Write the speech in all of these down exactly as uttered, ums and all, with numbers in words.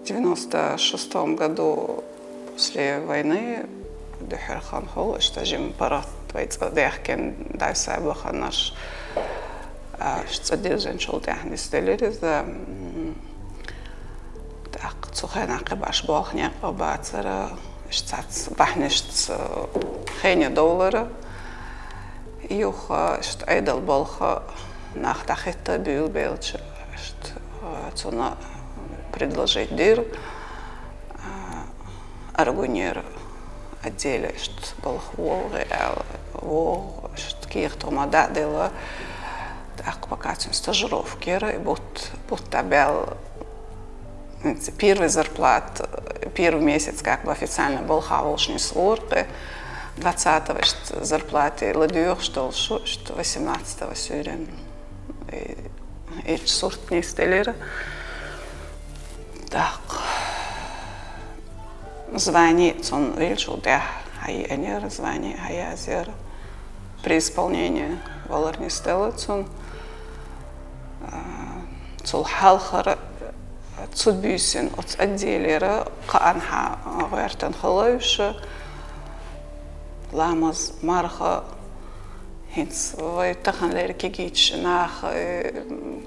девяносто шестом году после войны дуьххьара хан хул, иштта жима паргӀат вай цӀа даьхкина, дай-саьй баханарш, а, иштта цӀа дирзинчул тӀехьа нисделира иза. М, тӀаккха цу хенахь кхин баш болх некъ бацара, иштта цхьацца бахьанашца хене довлара. Юха, иштта Ӏедал балха нах дӀахӀитта буьйлабелча, иштта, а, цунна предложить дира, а, Аргунера отделе, иштта балха вогӀий аьлла, вогӀу, иштта кехат хӀума дӀа а делла, тӀаккха пока цуьнан стажировка яра, и бутт, бутт дӀабаьлла, хӀинца первый зарплата, первый месяц как бы официально балха волуш нислора кхин. Двадцатого, иштта, зарплата ладоьгӀуш долуш, иштта, восемнадцатого суьйренна. И, и сурт нисделира. ТӀаккха звание цунна виллачул тӀехьа хьаеанера, звание хьаязъяра. При исполнении валар нисделла цунна. А, цул хьалхара цу буьйсанна оцу отделера кхаанхьа гӀоьртина хилла уьш, ламаз, марха, хӀинца вай таханлера кегийчу наха, э,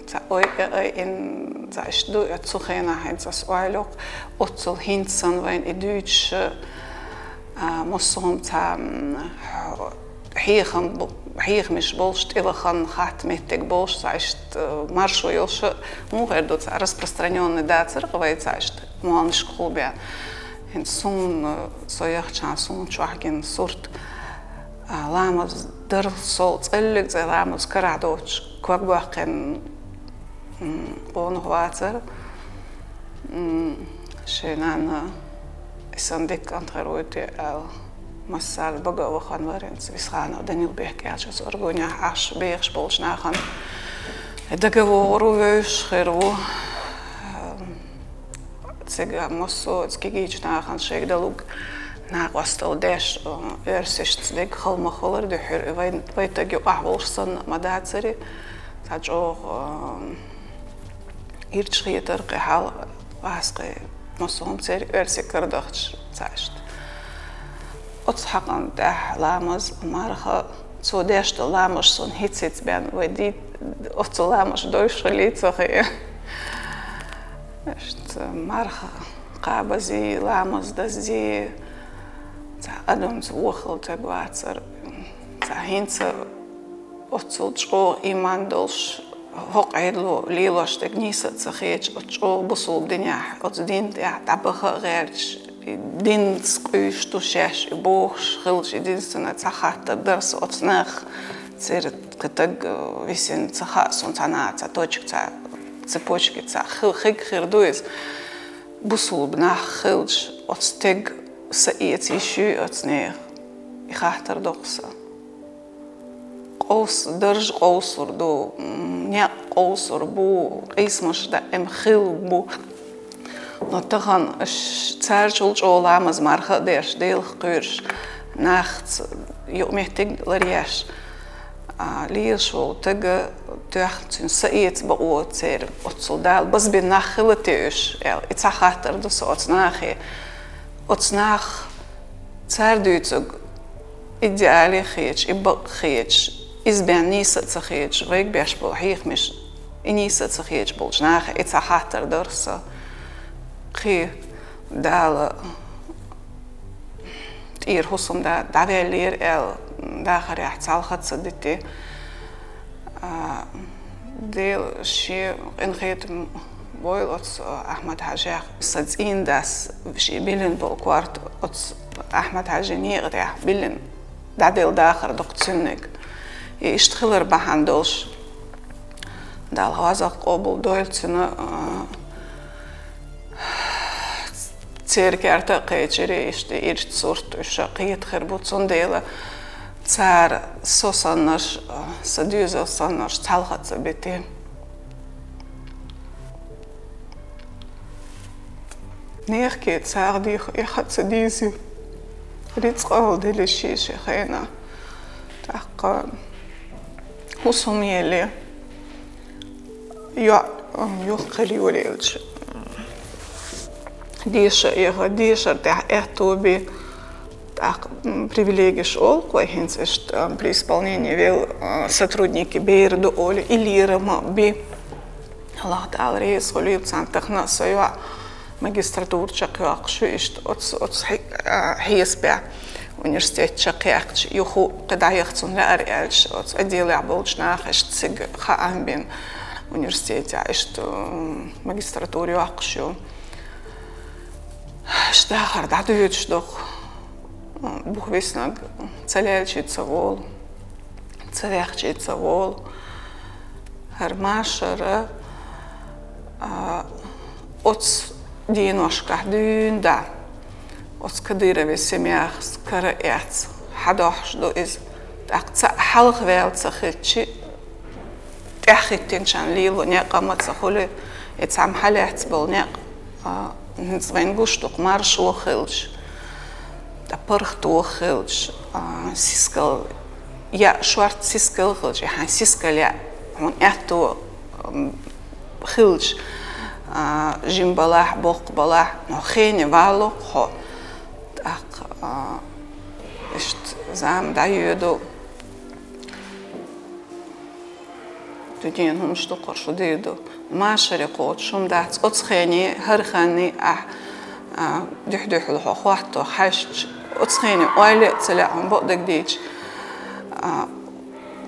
цхьа ой, э, ой, ин, цхьа иштта ду, э, цу хенахь хӀинца ас ойла йоккху, оццул хӀинца санна вайна и дуьйцуш, а, массо а хӀума цхьа, м, хьехам бу-, хьехамаш болуш, тӀелахан хатта меттиг болуш, цхьа иштта, э, маршо йолуш, муха эр ду, цхьа распространённый дацара-кх вай цхьа иштта молланашкахула бен. ХӀинца суна, со яхчахьана суна чохь гина сурт, а, ламаз дарал сов цӀеллиг цӀе ламаз карахь доцуш ког боккхина, м, къонах вацара. М, шен нана, и санна дика кӀант хир вуй те аьлла, массарна бага а вахана вара, хӀинца Висханов Данилбек аьлча, оцу Аргунехь Ӏаш бехаш болчу нахана договор ву, вевзаш хир ву. Цига массо а кегийчу нахана шайга далург накъосталла деш, оьрсашца дерг хала ма хиллара дуьххьара, вай, вай таг юкъахь волуш санна а ма дацара, цхьа чӀогӀа ирча хетара кхин хьал, аса кхин массо а хӀума церан оьрсийн кара дахча цхьа иштта. Оцу хьакъана тӀехь ламаз, марха, цо деш долу ламазаш суна хӀиц-хӀиц бен, вай ди-, оцу ламазаш довш хилий ца хиъна. Иштта марха кхабазий, ламаз даззий, цхьа адамца вохалла таг вацара. Цхьа хӀинца оццул чӀогӀа ийман долуш, хӀокху Ӏедало лелош дерг нийса а ца хеташ, оцу чӀогӀа бусулба динехь, оцу дин тӀехь дӀабаха а гӀерташ, и динца къуьйсуш ду шаьш, и бохуш хилча, единственное, цхьа хаттар дара сан оцу наха, церан кхин таг, э, висина ца хаьа суна, цхьа наха, цхьа точка, цхьа цепочка, цхьа хи-, хиг хир ду иза. Бусулба нах хилча, оцу стеган са эца йиш юй оцу нехан? И хаттар доккху сан. Къовс-, дарж къовсур ду, м, некъ къовсур бу, къийсамаш даима хилла бу. Но тахана ш-, цаьрчул чӀогӀа ламаз, марха а деш, Делах кхоьруш, нахаца юкъаметтиг ларъеш, а, лелаш волу тага тоьхна цуьнан са эца бакъо церан, оццул Дала базбина нах хила те уьш, аьлла, и цхьа хаттар ду сан оцу нахе. Оцу наха цара дуьйцург идеале а хеташ, и бакъ а хеташ, иза бен нийса а ца хеташ, вайга беш болу хьехамаш, и нийса а ца хеташ болчу наха и цхьа хаттар дара сан. Кхин Дала тӀера хӀусамда дӀавеллера аьлла, дахарехь цхьалха ца дити. А, Дела шен къинхетам бойла оцу Ахьмад-Хьаьжех. Сан цӀийнан дас шен биллина болу корта оцу Ахьмад-Хьаьжин некъа тӀехь биллина дӀаделла дахар доккху цуьнниг. И иштта хилар бахьана долуш, Дала гӀазот къобал дойла цуьнан, а, церан керта а кхечира, иштта ирча сурт уьш а кхета хир бу, цундела цара со саннарш, сан доьзал саннарш цхьалха ца бити. Нехке цхьа дийха эхь а ца дийзи, рицкъа а делира шен-шен хенахь. ТӀаккха хӀусам елли, йоӀ, м, юххе хилла йолчу Деша, яха, дешар тӀехь аьттув бе, тӀаккха, м, привилегиш олу кхо хӀинца иштта, м, при исполнении вел, а, сотрудники бер ду олий, и лерам а бе. Аллах Таала реза хуьлийла царна, тахана а со йоӀ магистратура чекхйоккхуш ю, иштта оцу, оцу хьи-, а, хьесапехь университет чекхъяьккхича, юха кхин дӀаяха цунна лаьара аьлча, оцу отделехь болчу наха иштта цига хаам бина университетехь, иштта, м, магистратура йоккхуш ю. Иштта дахар дӀадоьдуш доху. Бух виснаг ца лаьлча ца волу, ца ваьхча ца волу. ХӀара машара, а, оцу деношкахь дуьйна да, оцу Кадырове семьяхас кара эц, хьадохьуш ду иза. ТӀаккха ца хьалха ваьлла ца хилчи, тӀаьххӀиттинчарна лело некъ а ма ца хуьлу, и цхьамма хьалаьцна болу некъ, а, хӀинца вайн гуш ду-кх маршо хилча, ткъа паргӀато хилча, а, сискал яа, шорта сискал хилча, и хьайн сискал яа, хьуна аьтто, м, хилча, а, жима балахь, боккха балахь, но хене валло-кх хьо. ТӀаккха, а, иштта зама дӀайоьду. Дуьненан хӀуманаш дукхара шу дийр ду. Машаре кхочуш хӀума дац. Оцу хене, хӀара ханний ахь, а, дуьхь-дуьхьал хьо хӀотто хьаьжча, оцу хене ойла а ца лаьа хьуна бакъдерг дийча, а,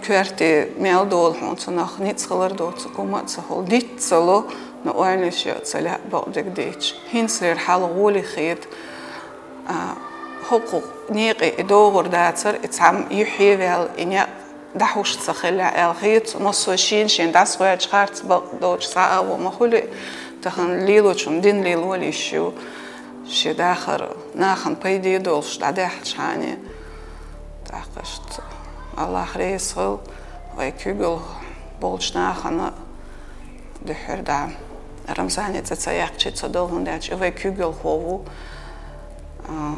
коьрте мел долу хьуна цунах ницкъ хилар доцург хӀума а ца хуьлу, диц ца ло, но ойла йиш яа ца лаьа бакъдерг дийча. ХӀинцалера хьал гӀоле хета, а, хӀокху некъе и догӀур дацара, и цхьамма юьхье ваьлла, и некъ дӀахьуш ца хилла аьлла хета, массо а шена-шена дӀасахьоьжуш харц бакъ долчу цхьа а агӀо ма хуьлу, тахана лелочунна дин лело йиш ю, шен дахар нахана пайде долуш дӀадаьхьчхьана. ТӀаккха иштта Аллах реза хуьлда вай куьйгалла болчу нахана. Дуьххьара дӀа Рамзане цӀа ца яьккхича ца долу, хӀунда аьлча и вай куьйгалхо ву. А,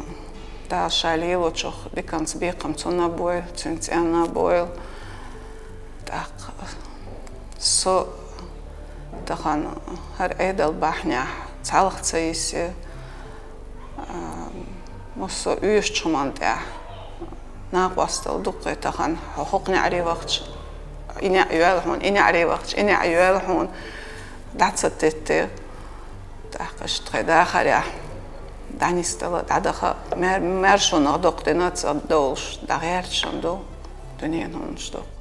Дала ша лелочух диканца бекхам цунна а бойла, цуьнан цӀенна а бойла. ТӀаккха со тахана хӀара Ӏедал бахьанехь цхьалха ца йисина, а, массо а оьшучу хӀуманна тӀехь накъосталла дуккха тахана, хьо хӀокху неӀаре вахча, и неӀ йоьлла хьуна, и неӀаре вахча, и неӀ йоьлла хьуна, дӀа ца теттера. ТӀаккха иштта тхайн дахарехь дӀанисдала, дӀадаха, мер-, маьршонах доккха дина ца довлуш, дӀагӀерташ ду дуьненан хӀуманаш дуккха.